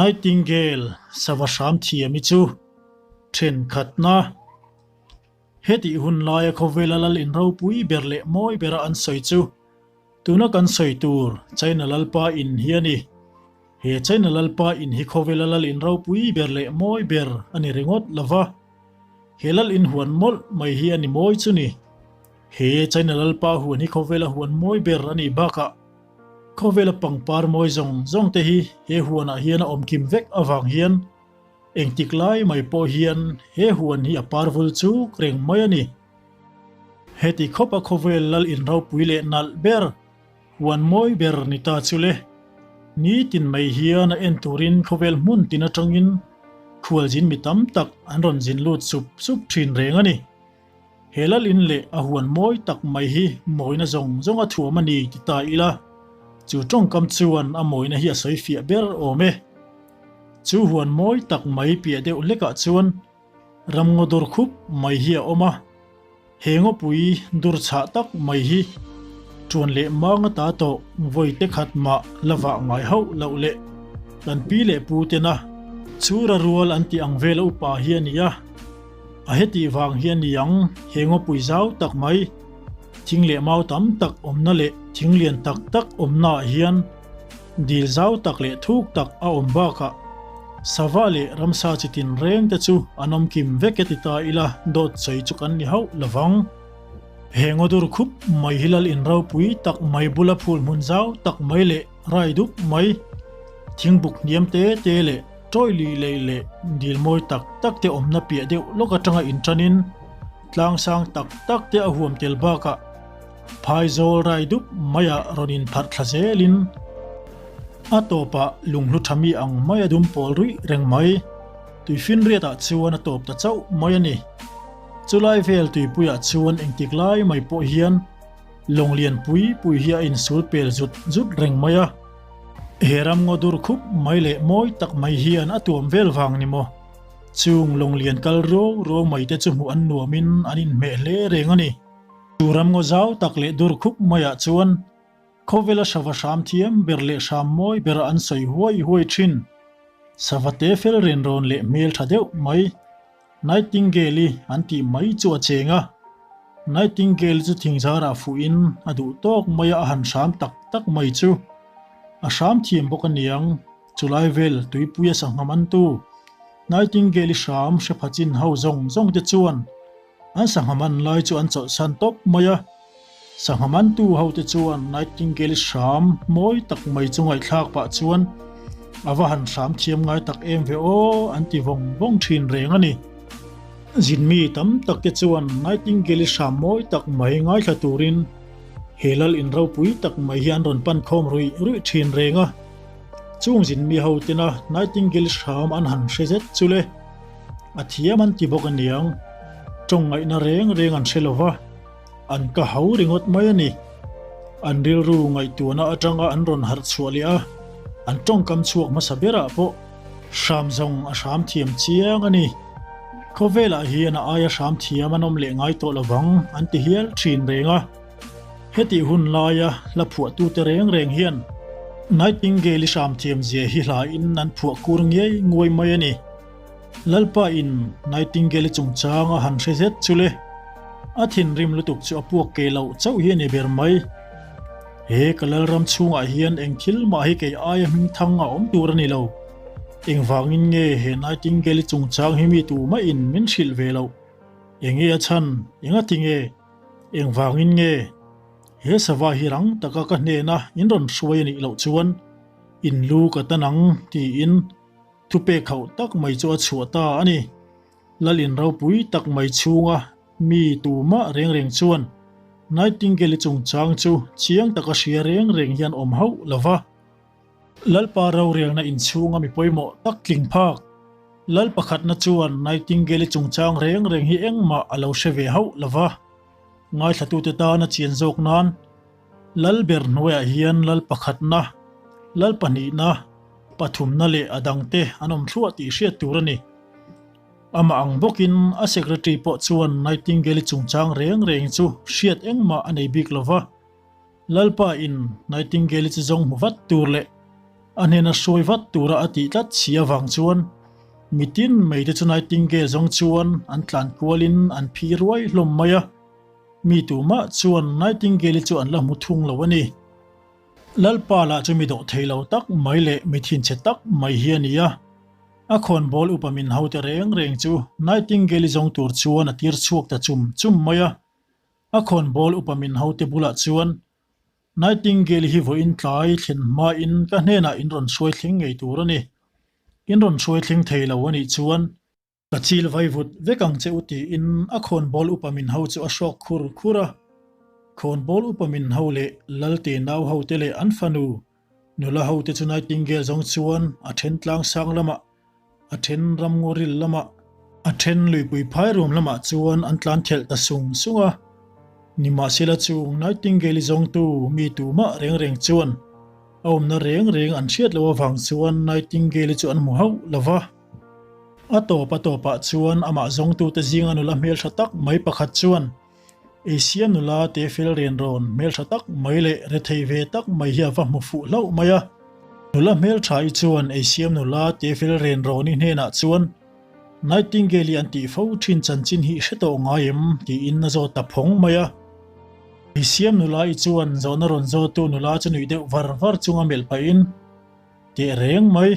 Nightingale sava hram thiam hi chu thenkhatna hetih hun laia khawvela lal in ropui ber leh mawi bera an sawi chu tuna kan sawi tur China lalpa in hi a ni. He China lalpa in hi khawvela lal in ropui ber leh mawi ber a ni ringawt lova, he lal in huan mawlh mai hi a ni mawi chu ni. He China lalpa huan hi khawvela huan mawi ber a nih bakah Khawvela pangpar mawi zawng zawng te hi he huanah hian a awm kim vek avang hian engtik lai mai pawh hian he huan hi a par vul chuk reng mai a ni. Heti khawpa khawvel lal inropui leh nalh ber, huan mawi ber ni ta chu le. Nitin mai hian a en turin khawvel hmun tin atangin khualzin mi tam tak an rawn zin lut sup sup thin reng a ni. He lal in leh a huan mawi tak mai hi mawina zawng zawng a thuam a ni ti ta ila, chu tawngkam chuan a mawina hi a sawi fiah ber awm e. Chu huan mawi tak mai piah deuh hlekah chuan ramngaw dur khup mai hi a awm a. He ngawpui dur chhah tak mai hi ṭuan leh mang ata tawh vawi te khat mah la vah ngai hauh loh leh kan pi leh pu tena chhura rual an tih ang vela upa hi a ni a. A hetih vang hi a ni ang, he ngawpui zau tak mai, thing leh mau tam tak awmna leh thing lian tak tak awmnaah hian dil zau tak leh thuk tak a awm bakah sava leh ramsa chi tinreng te chu an awm kim vek e ti ta ila dawt sawi chu kan ni hauh lovang. He ngaw dur khup mai hi lal in ropui tak mai bula phul hmun zau tak mai leh rai dup mai, thingbuk hniam te te leh Tawi lui lei leh dil mawi tak tak te awmna piah deuh lawk atanga inṭanin tlang sang tak tak te a huam tel bakah phaizawl rai dup maiah rawn inpharh thla zelin a tawpah lunghlu tha mi ang mai a dum pawl ruih reng mai. Tuifinriatah chuan a tawp ta chauh mai a ni. Chulai vel tuipuiah chuan engtik lai mai pawh hian lawng lian pui pui hi a insul pel zut zut reng mai a. He ram ngaw dur khup mai leh mawi tak mai hian a tuam vel vang ni maw? Chung lawnglian kal ruau ruau mai te chu hmuh an nuamin an inhmeh hle reng a ni. Chu ram ngaw zau tak leh dur khup maiah chuan khawvela sava hram thiam ber leh hram mawi bera an sawi huai huai thin. Sava te fel renrawn leh hmel tha deuh mai. Nightingale-i an tih mai chu a cheng a, Nightingale chu thingzarah fuhin a duh tawk mai a, a han hram tak tak mai chu a hram thiam bawk a niang. Chulai vel tuipui a sangha mantu Nightingale-i hram hre pha chin ho zawng zawng te chuan an sangha man lai chu an chawlhsan tawp mai a. Sangha mantu hote chuan Nightingale hram mawi tak mai chu ngaihthlak pah chuan a va han hram thiam ngai tak em ve aw an ti vawng vawng thin reng a ni. Zinmi tam tak te chuan Nightingale hram mawi tak mai ngaithla turin he lal in ropui tak mai hi an rawn pan khawm ruih ruih thin reng a. Chung zinmi hotena Nightingale hram an han hre zet chu le a thiam an ti bawk aniang tawng ngaihna reng reng an hre lova. An ka hau ringawt mai a ni. An rilru ngaihtuahna atanga an rawn harh chhuah leh a, an tawngkam chhuak hmasa berah pawh hram zawng a hram thiam chiang a ni. Khawvelah hian a aia hram thiam an awm leh ngai tawh lovang an ti hial thin reng a. Hetih hun laia hla phuahtute reng reng hian Nightingale-i hram thiam zia hi hlain an phuah kur ngiai nguai mai a ni. Lalpa in Nightingale chungchang a han hre zet chu le. A thinrim lutuk chu a puak kei loh chauh hi a ni ber mai. He ka Lalram chhungah hian eng thil mah hi kei aia hmingthang a awm tur a ni lo. Engvangin nge he Nightingale chungchang hi mi tumah in min hrilh ve loh? Enge a chhan? Engati nge? Engvangin nge? He sava hi rang taka ka hnena in rawn hruai a nih loh chuan in lu ka tan ang tiin Thupek hauh tak mai chu a chhuah ta a ni. Lalin ropui tak mai chhunga mi tumah reng reng chuan Nightingale-i chungchang chu chiang taka hria reng reng hian awm hauh lo va. Lalpa rorelna inchhunga mi pawimawh tak tling phak Lal pakhatna chuan Nightingale-i chungchang reng reng hi engmah a lo hre ve hauh lo va. Ngaithlatute tana chian zawk nan Lal ber hnuaiah hian Lal pakhatna, Lal pahnihna, pathumna leh a dangte an awm thluah tih hriat tur a ni. Amah ang bawkin a secretary pawh chuan Nightingale-i chungchang reng reng chu hriat engmah a nei bik lo va. Lalpa in Nightingale-i chu zawng hmu vat tur leh a hnena hruai vat tura a tih tlat si avang chuan mitin mai te chu Nightingale zawng chuan an tlan kualin an phi ruai hlawm mai a, mi tumah chuan Nightingale-i chu an la hmu thung lo a ni. Lalpa lah chu mi dawh thei lo tak mai leh mi thinchhe tak mai hi a ni a, a khawnbawl upa min hote reng reng chu Nightingale-i zawng tur chuan a tir chhuak ta chum chum mai a. A khawnbawl upa min hote bulah chuan, Nightingale hi vawiin tlai thlen hmain ka hnenah in rawn hruai thleng ngei tur a ni. In rawn hruai thleng thei lo a nih chuan, ka chil vai vut vek ang che u tiin a khawnbawl upa min ho chu a hrawk khur khur a. Khawnbawl upa min ho leh Lalte nau hote leh an fanu nula hote chu Nightingale zawng chuan a then tlang sang lamah A then ramngawril lamah, a then luipui phairuam lamah chuan an tlan thelh ta sung sung a. Nimahsela chung Nightingale-i zawngtu mi tumah reng reng chuan a awmna reng reng an hriat loh avang chuan Nightingale-i chu an hmu hauh lo va. A tawp a tawpah chuan amah zawngtute zinga nula hmeltha tak mai pakhat chuan Asia nula te fel rian rawn hmeltha tak mai leh rethei ve tak mai hi a va hmu fuh hlauh mai a. Nula hmeltha i chuan Asia nula te fel rian rawni hnenah chuan Nightingale-i an tih fo thin chanchin hi i hre tawh ngai em? tiin a zawt ta phawng mai a. Asia nula i chuan zawhna rawn zawttu nula chu nuih deuh var var chunga melh pahin, Teh reng mai,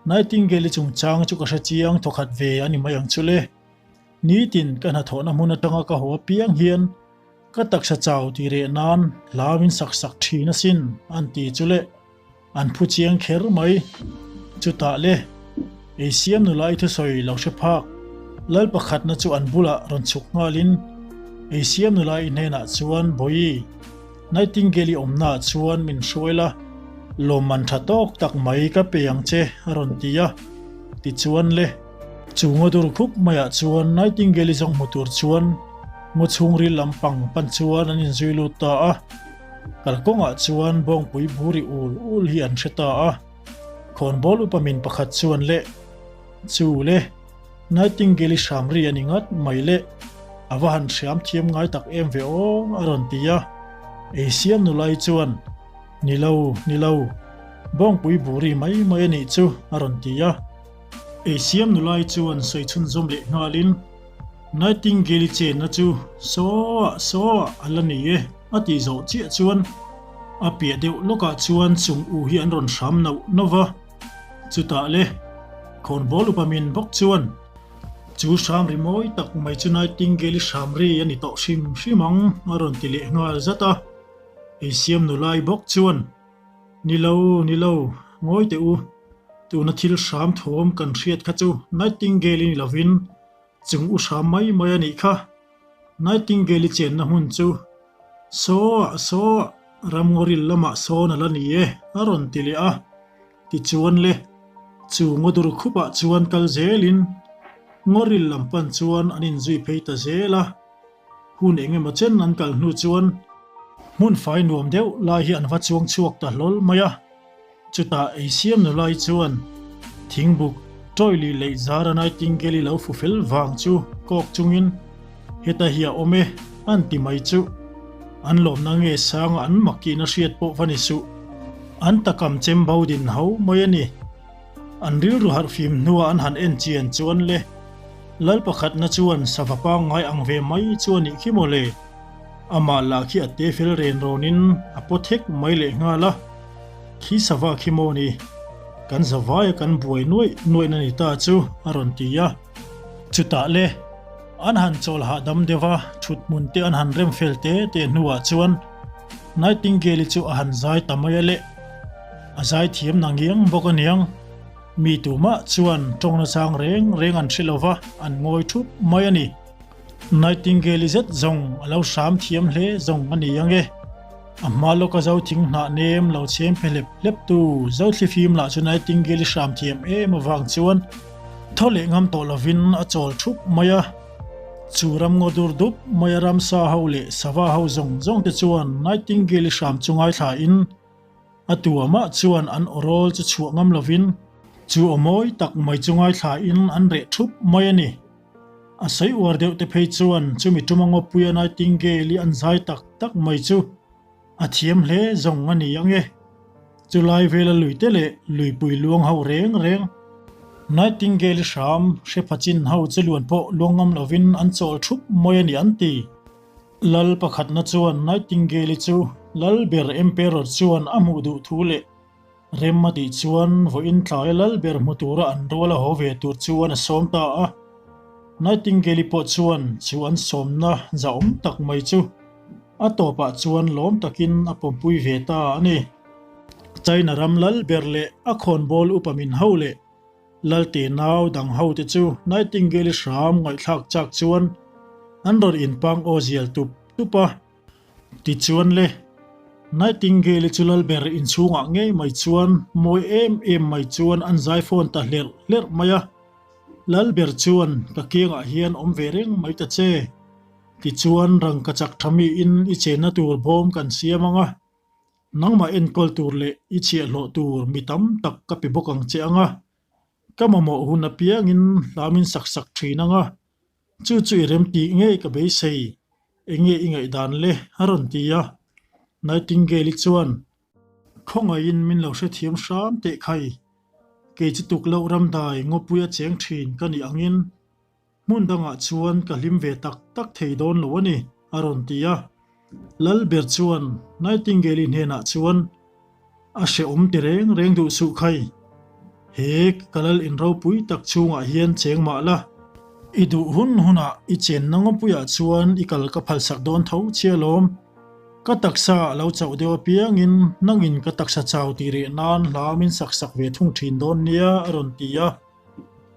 Nightingale-i chungchang chu ka hre chiang thawkhat ve a ni mai ang chu le. Nitin ka hnathawhna hmun atanga ka haw apiang hian ka taksa chau tih reh nan hla min sak sak thin asin an ti chu le, an phu chiang kher mai. Chutah le, eisiam nula i thusawi lo hre phak, lal pakhatna chu an bulah rawn chhuk nghalin eisiam nula i hnenah chuan Bawi, Nightingale-i awmnaah chuan min hruai la, lawmman tha tawk tak mai ka pe ang che a rawn ti a. Tichuan le. Chu ngaw dur khup maiah chuan Nightingale-i zawng hmu tur chuan ngaw chhungril lam pang pan chuan an inzui lut ta a. Kalkawngah chuan bawngpui buri ul ul hi an hre ta a. Khawnbawl upa min pakhat chuan le, Chu le, Nightingale-i hram ri a ni ngat mai le, a va han hriam thiam ngai tak em ve aw a rawn ti a. Eisiam nulai chuan, Ni lo, ni lo, bawngpui buri mai mai a nih chu a rawn ti a. Eisiam nulai chuan sawi chhunzawm leh nghalin, Nightingale-i chenna chu saw-ah saw-ah a la ni e a tih zawh chiah chuan a piah deuh lawkah chuan chung u hi an rawn hram nauh nauh va. Chutah le, khawnbawl upa min bawk chuan chu hram ri mawi tak mai chu Nightingale-i hram ri a ni tawh hrim hrim ang a rawn ti leh nghal zat a. Eisiam nulai bawk chuan. Ni lo, ni lo, ngawi teh u. Tuna thil hram thawm kan hriat kha chu Nightingale-i ni lovin chung u hram mai mai a nih kha. Nightingale-i chenna hmun chu saw-ah saw-ah ramngawril lamah sawn a la ni e, a rawn ti leh a. Tichuan le, chu ngawdur khupah chuan kal zelin ngawril lam pan chuan an inzui phei ta zel a. Hun eng emaw chen an kal hnu chuan hmun fai nuam deuh lai hi an va chuang chhuak ta hlawl mai a. Chutah eisiam nulai chuan thingbuk tawili leih zara Nightingale-i lo fu fel vang chu kawk chungin heta hi a awm e an ti mai chu. An lawmna nge sanga an mak tihna hriat pawh va ni suh. An takam chem bo din ho mai a ni. An rilru harh fim hnua an han en chian chuan le, Lal pakhatna chuan sava pangngai ang ve mai chu a nih khi maw le? Amah lah khi a te fel ren rawnin a paw thek mai leh nghal a, Khi sava khi maw ni? Kan zavaia kan buai nuaih nuaihna ni ta chu a rawn ti a. Chutah le, an han chawl hahdam deuh a, thut hmun te an han rem fel te te hnuah chuan Nightingale-i chu a han zai ta mai a le. A zai thiam na ngiang bawk aniang. Mi tumah chuan tawng nachang reng reng an hre lova, an ngawi thup mai a ni. Nightingale-i zet zawng a lo hram thiam hle zawng a ni ang e. A hma lawka zo thing hnah nem lo chhem phe hlep hlep tu Zothlifim lah chu Nightingale-i hram thiam em avang chuan thaw leh ngam tawh lovin a chawl thup mai a. Chu ramngaw dur dup maia ramsa ho leh sava ho zawng zawng te chuan Nightingale-i hram chu ngaithla in a tuamah chuan an awrawl chu chhuah ngam lovin chu aw mawi tak mai chu ngaithla in an reh thup mai a ni. A sawi uar deuh te phei chuan chumi tuma ngawpuia Nightingale-i an zai tak tak mai chu A thiam hle zawng a ni ang e. Chulai vela luite leh luipui luang ho reng reng. Nightingale hram hre pha chin ho chu luan pawh luang ngam lovin an chawl thup mawi a ni an ti. Lal pakhatna chuan Nightingale chu Lal ber Emperor chuan a hmuh duh thu leh Rem a tih chuan vawiin tlai lal ber hmu tura an rual a haw ve tur chuan a sawm ta a. Nightingale-i pawh chuan chu an sawmna zahawm tak mai chu a tawpah chuan lawm takin a pawmpui ve ta a ni. China ram lal ber leh a khawnbawl upa min ho leh Lalte nau dang hote chu Nightingale-i hram ngaihthlak chak chuan an rawn inpang aw zial tup tup a. Tichuan le, Nightingale-i chu Lalber inchhungah ngei mai chuan mawi em em mai chuan an zai fawn ta hlerh hlerh mai a. Lalber chuan ka kiangah hian awm ve reng mai ta che. Tichuan rangka chak tha miin i chenna tur bawm kan siam ang a, nangmah enkawl tur leh i chhiahhlawh tur mi tam tak ka pe bawk ang che ang a, ka mamawh hun apiangin hlamin sak sak thin ang a, Chu chu i rem tih ngei ka beisei, enge i ngaihdan le? a rawn ti a. Nightingale-i chuan, Khawngaihin min lo hrethiam hram teh khai, kei chu tuk loh ramdai ngawpuia cheng thin ka nih angin hmun dangah chuan ka hlim ve tak tak thei dawn lo a ni, a rawn ti a. Lalber chuan Nightingale-i hnenah chuan, A hrehawm ti reng reng duh suh khai. He ka lal in ropui tak chhungah hian cheng mah la. I duh hun hunah i chenna ngawpuiah chuan i kal ka phalsak dawn tho chhia lawm. Ka taksa a lo chauh deuh apiangin nangin ka taksa chau tih reh nan hla min sak sak ve thung thin dawn nia a rawn ti a.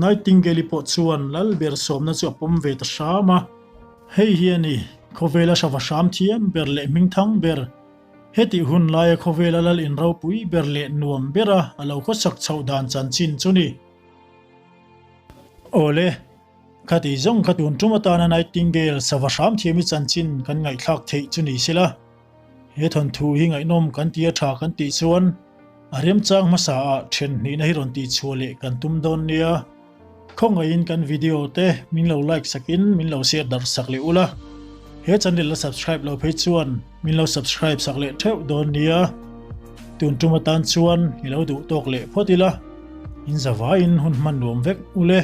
Nightingale-i pawh chuan Lalber sawmna chu a pawm ve ta hram a. Hei hi a ni, khawvela hrava hram thiam ber leh hmingthang ber. Hetih hun laia khawvela lal in ropui ber leh nuam bera a lo khawsak chhoh dan chanchin chu ni. Awle, khati zawng kha tun tum atana Nightingale sava hram thiami chanchin kan ngaihthlak theih chu ni sela. He thawnthu hi ngaihnawm kan ti a tha kan tih chuan a remchang hmasa ah then hnihna hi rawn tih chhuah leh kan tum dawn nia. Khawngaihin kan video te min lo like sakin min lo share darh sak leh ula. He channel la subscribe lo phei chuan min lo subscribe sak leh theuh dawn nia. Tun tum atan chuan i lo duh tawk leh phawt ila. In zavaiin hun hman nuam vek ule.